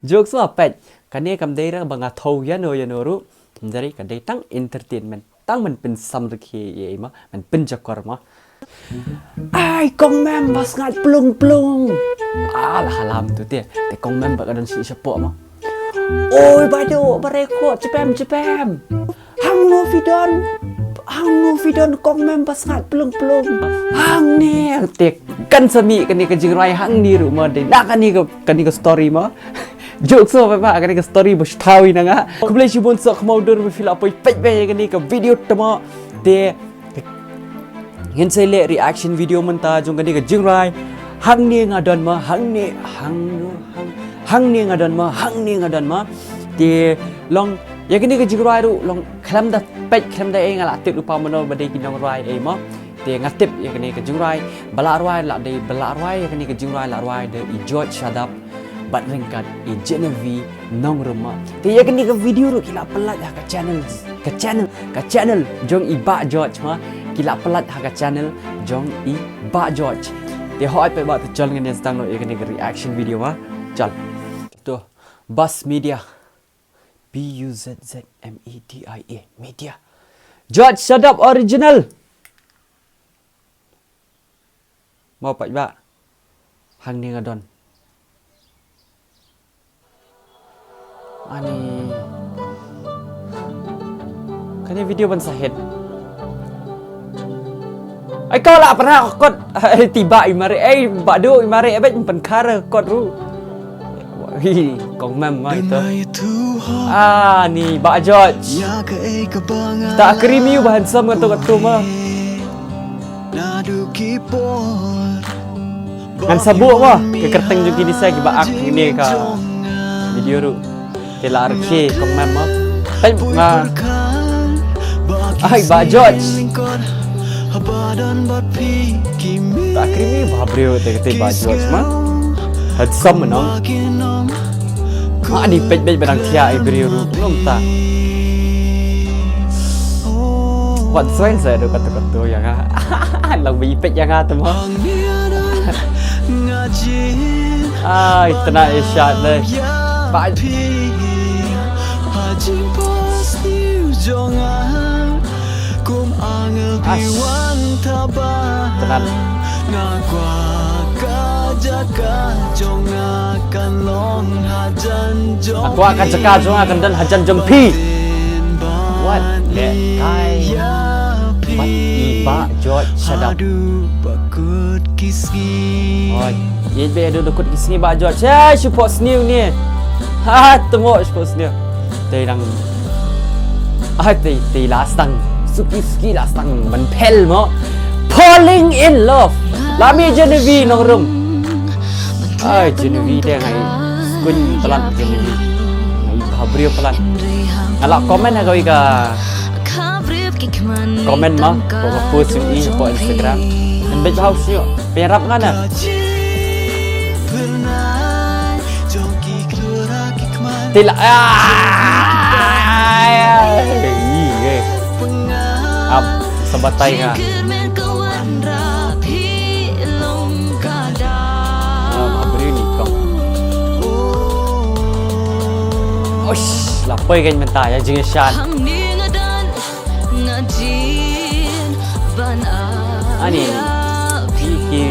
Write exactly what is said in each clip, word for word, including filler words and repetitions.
Jokes ma peit, kane kam dei re ba nga thaw ïano ïano ruh. Hynrei ka dei tang entertainment, tang ban pynsamrkhie ïa i ma, ban pynjakor ma. Ai kong mem ba sngat plung plung. Alah halam tu te, te kong mem ba ka don shi shapoh ma. Oi ba do ba rekho chepem chepem. Hangno phi don, hangno phi don kong mem ba sngat plung plung. Hangne te kan sa mih kane ka jingrwai hangne ruh ma, dei na kane ka, kane ka story ma. Jokes ma peit ba kane ka story ba shu thaw ïa nga. Khublei shibun sa khmau dur ba phi la poi peit ba ïa kane ka video tama. Te ngin sa leh reaction video mynta jong kane ka jingrwai. Hangne nga don ma, hangne, hangno, hang, hangne nga don ma, hangne nga don ma. Te long ïa kane ka jingrwai ruh long khlem da peit khlem da ei nga la tip lypa mano ba dei ki nongrwai ei ma. Te nga tip ïa kane ka jingrwai ba la rwai la dei, ba la rwai ïa kane ka jingrwai la rwai da i George Shadap bad ryngkat i Genevieve Nongrum ma. Te ïa kane ka video ruh ki la pyllait ha ka channel, ka channel, ka channel jong i Bah George ma. Ki la pyllait ha ka channel jong i Bah George. Te hooid peit ba te chal ngin ïa sdang noh ïa kane ka reaction video ma. Chal. To Buzz Media. B U Z Z M E D I A Media. George Shadap Original. Mo peit ba. Hangne nga don. Ani. Kane video ban sa hit. Ai ka la pynhap kot. Ai ti ba i mare, ai ba do i mare, ai ba pynkhar kot ruh. Hi, kong mem ma ito. Ah, ni Bah George. Ta creamy ba handsome kato kato ma. Ngan sa buh mo ka kyrteng jong kine sa kiba act kine ka video ruh. Te la rkhie kong mem mo. Peit nga. Ai Bah George. Ta creamy ba briew te kata Bah George ma. Handsome ma nong. Ma ni peit peit ba dang thiah i briew ruh nong ta. Wat soin sa do kato kato ïa nga. Lang ba i peit ïa nga te mo. Ai tena i shad le. Ba. As. Tena. Nga kwah ka jaka jong nga kan don hajan jong phi. Wat leh kai. Wat i Bah George Shadap. Oi, ïeit bha ïa u da kut ki sngi Bah George. Ai, shu pok sniew ne. Ha, temo shu pok sniew. Te dang. Ai, te, te la sdang. Suki suki la sdang ban phel mo. Falling in love. La mih Genevieve Nongrum. Ai, Genevieve te ngai. Skun palat Genevieve. Ngai bha briew palat. Nga la comment ha kawei ka comment ma, ko ka post ïa i ha Instagram. Ngan beit bha u shu pynrap nga na. Te la, ah, ap sa batai nga. Ah, ma briew ni kong. Osh, la poi kan mynta ïa jingïashan. Ani, ki, ki.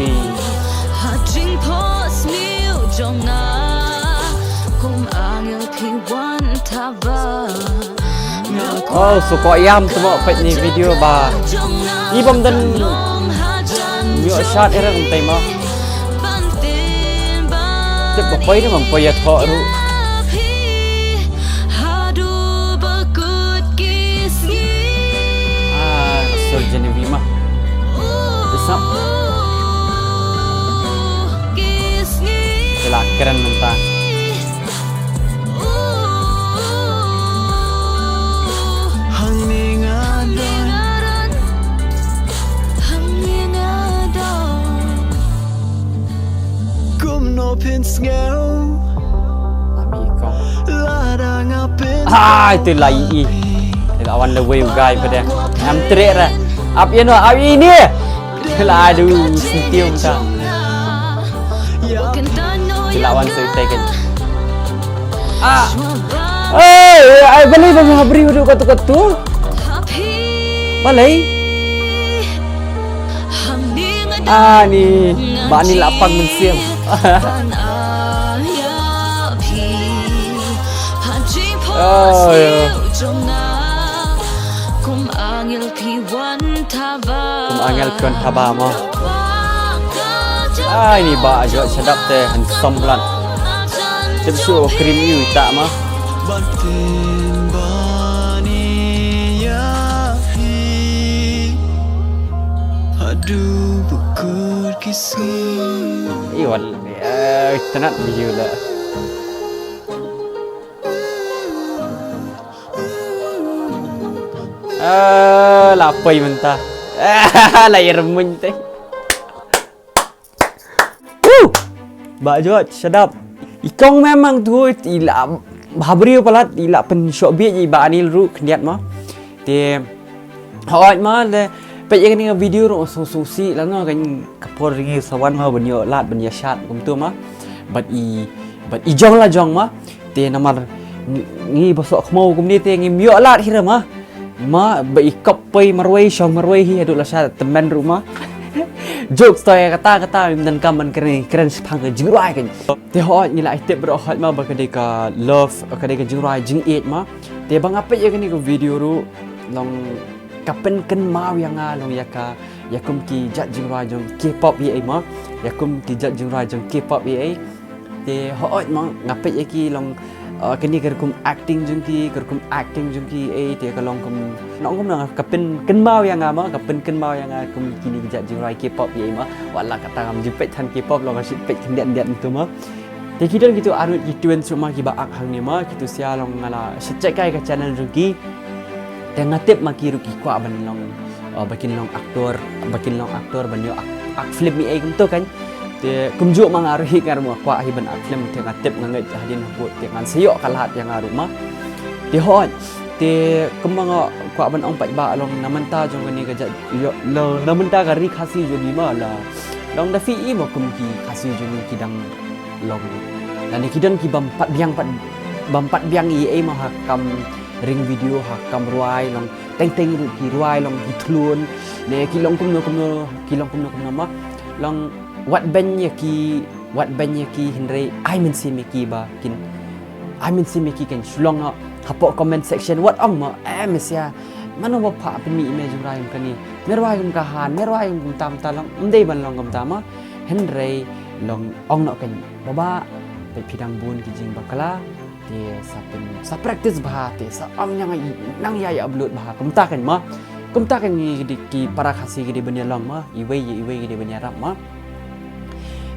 Oh, so ko ïam temo peit ni video ba. I bym don ïoh shad ïa ra kumtai mo. Tip ba poi ne bym poi ïa thoh ruh. Ah, sur Genevieve ma. Isap. Te la kren mynta. Kumno phin sngew. Ai, te la i. Te la wan le wei u guy pade. Am tre ra. Ap ïa no, ap ïa ni. Te la du sentium ta. Te la wan sa i te ken. Ah. Oi, ai balei ba nga bri hudu katu katu. Balei? Ani, ba ni lapang mynsiem. Oh, ya. Kum angel phi wan thaba mo. Ai ni ba jot shadap te handsome lad. Tip shu cream yu ita ma. Ban tin ba ni ya phi. Hadu bukut kisni. Iwan, eh, tenat video la. Ah, la poi mynta. Ah, la irmuin te. Woo! Ba jot, shadap. I kong memang tu, i la habri palat, i la pynshoh bit, i ba anil ru khyndiat ma. Te, hoi ma, le, peit ïa kane ka video ru sung sung si, la no kan ka por ringi sawan ma, ban ïoh lad, ban ïa shad, kumtu ma. Bad i, bad i jong la jong ma. Te namar ngi, ngi ba soh khmaw kumne te ngim ïoh lad hi re ma. Ma ba i kop poi marwei shong marwei hi haduh la sha tymmen ruh ma. Jokes to ïa kata kata ngim donkam ban kren kren shaphang ka jingrwai kan. Te hoi ngi la ai tip ruh hoi ma ba ka dei ka love ka dei ka jingrwai jingïeit ma. Te ba nga peit ïa kane ka video ruh long ka pynkynmaw ïa nga long ïa ka ïa kum ki jait jingrwai jong K-pop ïa ei ma. Ïa kum ki jait jingrwai jong K-pop ïa ei. Te hoi ma nga peit ïa ki long, uh, kane ka rukom acting jong ki, ka rukom acting jong ki ei te ka long kum nong kum nong ka pynkynmaw ïa nga ma, ka pynkynmaw ïa nga kum kine ki jait jingrwai K-pop ïa ei ma. Wat la kata ngam ju peit than K-pop long ka shu peit khyndiat khyndiat tu ma. Te ki don kitu arngut ki twins ruh ma kiba act hangne ma, kitu sha long nga la shu check kai ka channel jong ki. Te nga tip ma ki ruh ki kwah ban long, uh, ba kin long actor, ba kin long actor ban ïoh act, act film ïa ei kumtu kan. Te kumjuh ma nga ruh hi nga ruh nga kwah hi ban act film te nga tip nga ngeit hadien hapoh te ngan sa ïoh ka lad ïa nga ruh ma. Te hoi, te kumba nga kwah ban ong paidbah long na mynta jong kane ka jait, ïoh, long na mynta ka ri Khasi jong ngi ma la. Long da phi i ma kum ki Khasi jong ngi ki dang long. Lane ki don ki bym pat biang pat, bym pat biang ïa ei ma ha kam ring video ha kam rwai long teng teng ruh ki rwai long ki thlun. Ne ki long kumno kumno, ki long kumno kumno ma. Long wat beiñ ïa ki, wat beiñ ïa ki hynrei ai mynsiem ïa ki ba kin, ai mynsiem ïa ki kan shu long noh. Hapoh comment section wat ong ma, eh, mynsiem. Mano ba phah pynmih ïa me jingrwai kum kane. Me rwai kum ka han, me rwai kum tam ta long. Ym dei ban long kumta ma. Hynrei long ong noh kan. Baba, peit phi dang bun ki jingbakla. Te sa pyn, sa practice bha, te sa ong nang ïa, nang ïa, ïa upload bha. Kumta kan ma. Kumta kan ngi ki, ki para Khasi ki dei ban ïa long ma. Iwei ïa iwei ki dei ban ïarap ma.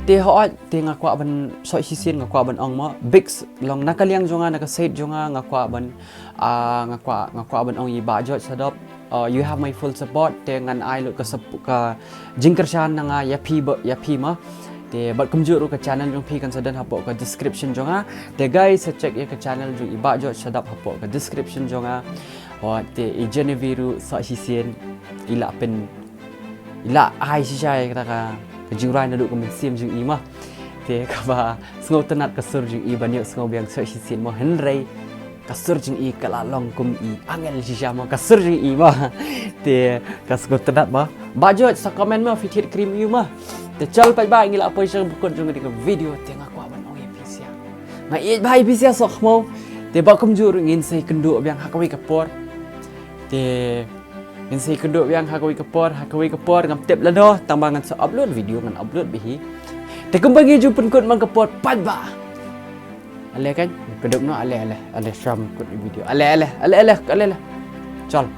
Te hoi, te nga kwah ban soi shisien nga kwah ban ong ma. Big s-, long na ka liang jong nga, na ka side jong nga, nga kwah ban, ah, nga kwah, nga kwah ban ong ïa i Bah George Sadop. Uh, you have my full support. Te ngan ai lut ka sup-, ka jingkyrshan na nga ïa phi ba, ïa phi ma. Te bad kumjuh ruh ka channel jong phi kan sa don hapoh ka description jong nga. Te guys, sa check ïa ka channel jong i Bah George Sadop hapoh ka description jong nga. Oh, te i Genevieve ruh sa shisien i la pyn, i la ai shisha ïa kata ka, ka jingrwai naduh ka mynsiem jong i ma. Te kaba sngewtynnat ka sur jong i ban ïoh sngew biang sa shisien mo, hynrei ka sur jong i ka la long kum i angel shisha mo, ka sur jong i mo. Te ka sngewtynnat mo. Bah George, sa comment mo phi thied cream ïa u mo. Te chal paidbah, ngi la poi sha ka bukut jong kane ka video, te nga kwah ban ong ïa phi sha. Nga ïeit bha ïa phi sha soh khmaw. Te ba kumjuh ruh ngin sa ïakynduh biang ha kawei ka por. Te ngin sa ïakynduh biang ha kawei ka por, ha kawei ka por ngam tip lano, tang ba ngan sa upload video ngan upload bha hi. Te kumba ngi ju pynkut man ka por paidbah. Ale kan, kdup noh, ale, ale, ale, sham kut video. Ale, ale, ale, ale, ale, ale. Chal.